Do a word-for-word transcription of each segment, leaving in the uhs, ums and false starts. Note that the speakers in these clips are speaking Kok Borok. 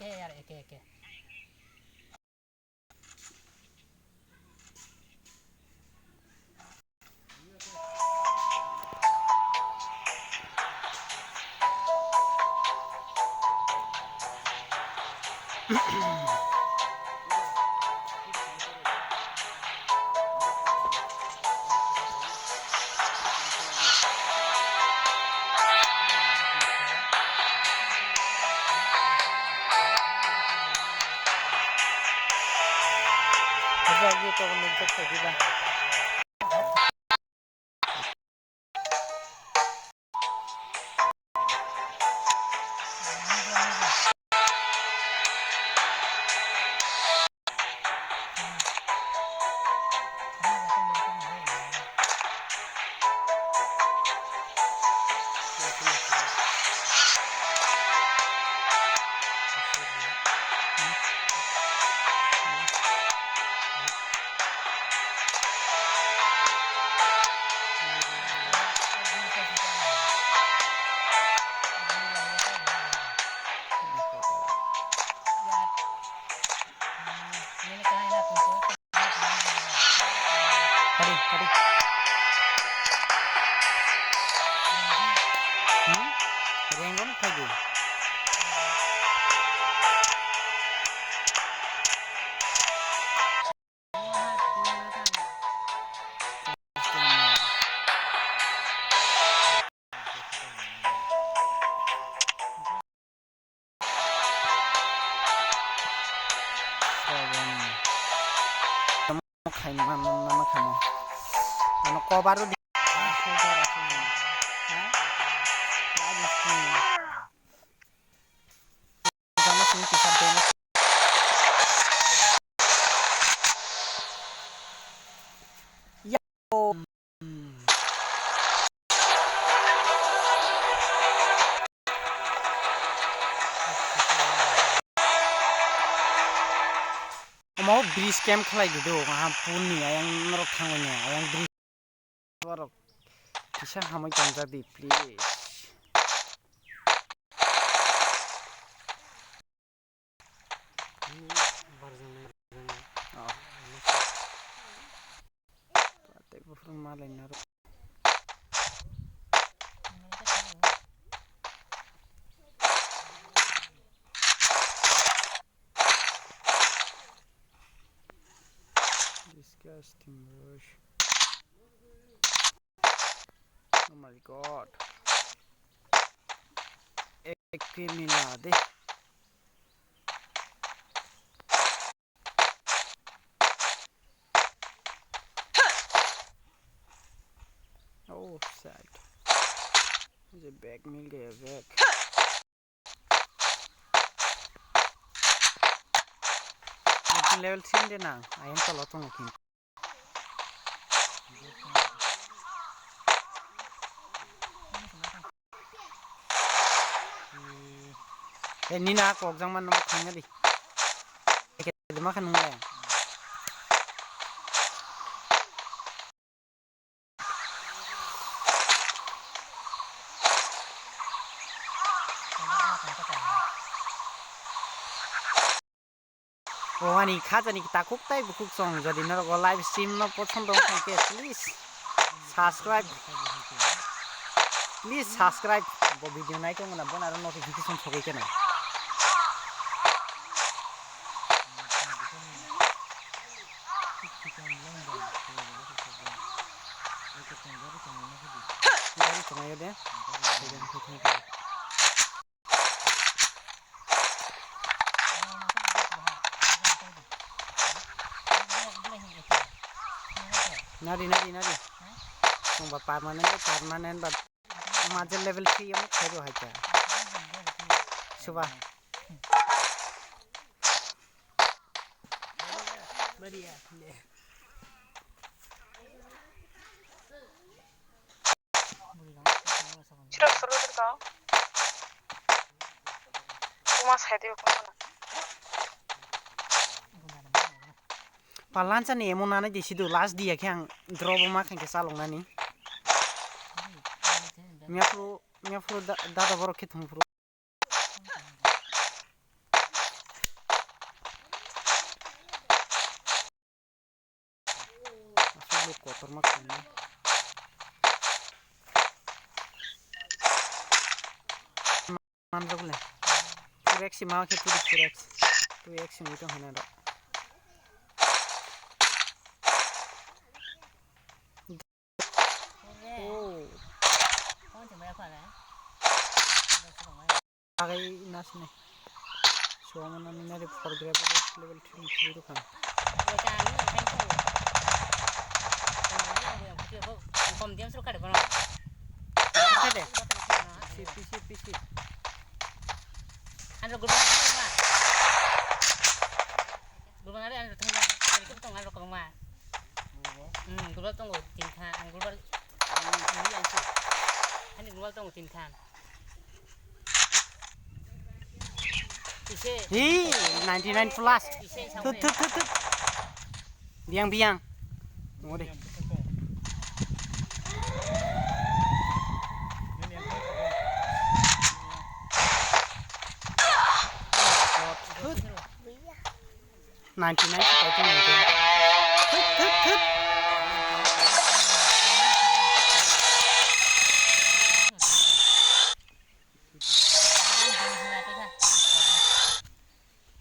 Eke yaar, eke, eke. Padi, padi. Hmm? Renggo no phaidi. Ano kobar di. Omo bridge camp khlai di do, aha pool ni ayang norok thangmani ayang bridge borok kisa hamwi tongjak di please. Tei buphuru malai naro. Disgusting, bro. Oh my God. Ek kill ni na de. Oh, sad. Mujhe bag mil gaya, bag. Level three de nang, ayang tolo tongo kin. Eh, nina kok jang man nung khangya di. Eke de ma khan nung le. O ani khajani takhuk tai bukhuk song, jodi norok o live stream no pochon dong khe, please subscribe, please subscribe. Bo video nai tong na bon aro notification sogwi khe na. Gari tongo de. Nari, nari, nari. Tongba permanent, permanent ba major level three yang khaibo hai ta. Suba. Sirok solo dirkau. Kuma sai diyo kuma na. Palancha ni emo nanai di sidu last dia khe ang drop ma khankhe chalok nani. Miyaphuru, miyaphuru da, dada borok khe thung phuru. Look, kotorma khaina. Manjak le. Four X si ma khe three four X. Two X si wngwi tong hwnwi ro. Oh. Agai nasne. Suamana nari four grade level three ni three rukha. Kom dia suruh kada bono. Kada. P C, P C, P C. Ano guru ma. Guru ma ano tong ma. Ano tong ano kong ma. Hmm, guru tong tin kha, ang guru. Ani guru tong tin kha. Hi, ninety nine plus. Thut, thut, thut, thut. Biang, biang. Ngori. Thut. Ninety nine se paitong nai khe. Thut, thut, thut.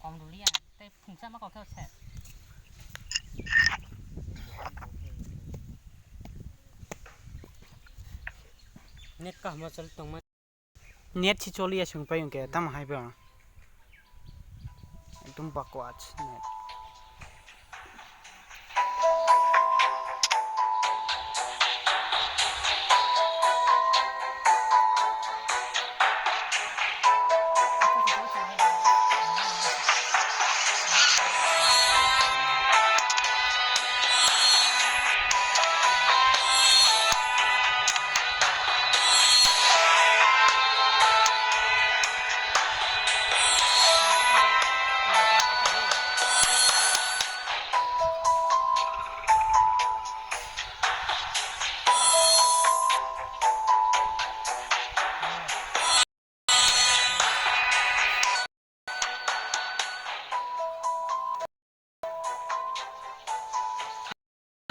Kom duli ya, tei phungsa ma kok khe se. Net kaham choli tongma. Net si choliya swng pai hwnkhe tamo hai ba. Ekdom bakwaj net.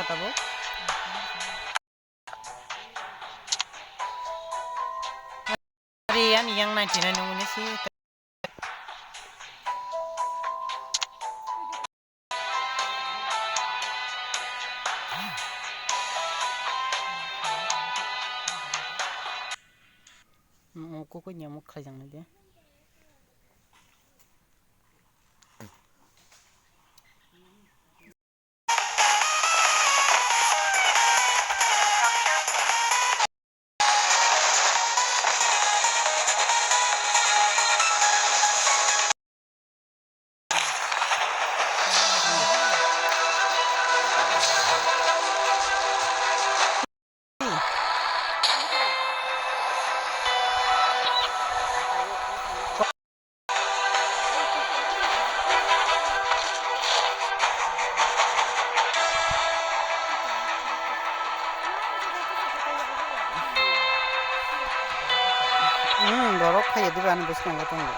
Tabuk. Ari ani yang ninety nine nungni si. Mo koko nyamuk khlai jang nai de. Hmm, borok phaiya diba ani bwskango tongo.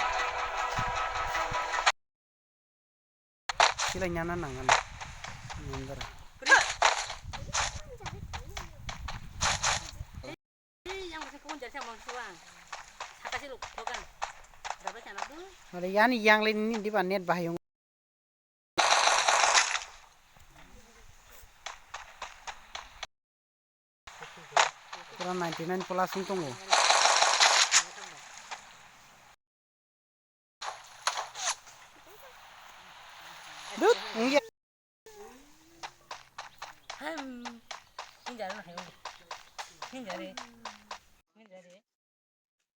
Silai nyana nangani. Nyandara. Are yani yang le ni diba net bahai. Pura ninety nine plus wng tongo. Dut, wng ya. Ham. Hinjare na hayo. Hinjare. Hinjare.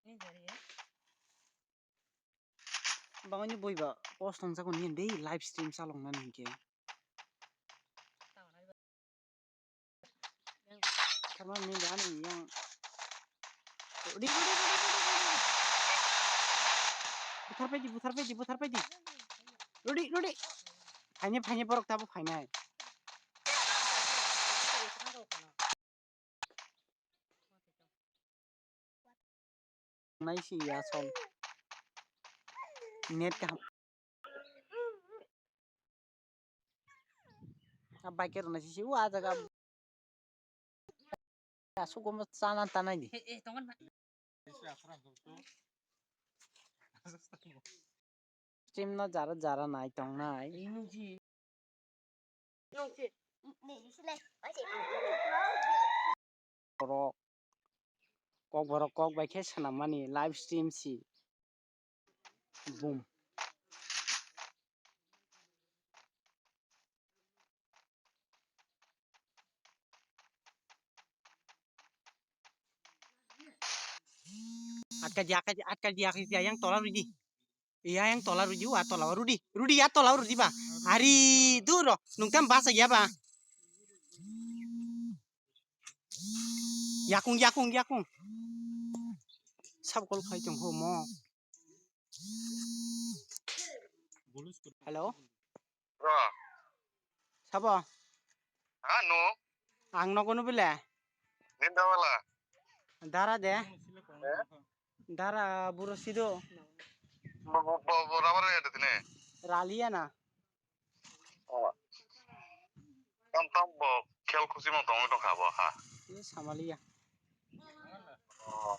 Hinjare. Bangani boi ba post tong jago ni dei live stream chalok nani hinkhe. Tharma ni ani yang. Ri, ri, ri. Buthar paidi, buthar paidi, buthar paidi. Rudi, rudi. Phaini, phaini borok tabo phainai. Nai si ya sol. Net kaham. A bike rok nai si si o a jaga. Asuk gomo chana tanai di. Stream no jara jara nai tongnai. Borok kok borok kok bai khe swnam mani live stream si. Boom. Atka dia, atka dia, atka dia, atka dia, yang tola rudi. Iya, yang tola rudi, wa tola rudi. Rudi ya tola rudi ba. Hari duro, nungtam basa ya ba. Yakung, yakung, yakung. Sab kol khai tong ho mo. Hello. Bro. Sabo? Ano? Ang nogo no bile? Ninda wala. Dara de. Eh? Dara buro sido. Bo, bo, bo, bo, rubber ya de tine. Raliya na. Oh. Tam, tam, bo, khel khusi mo tong, tong kha, bo, ha. Ye samaliya. Oh.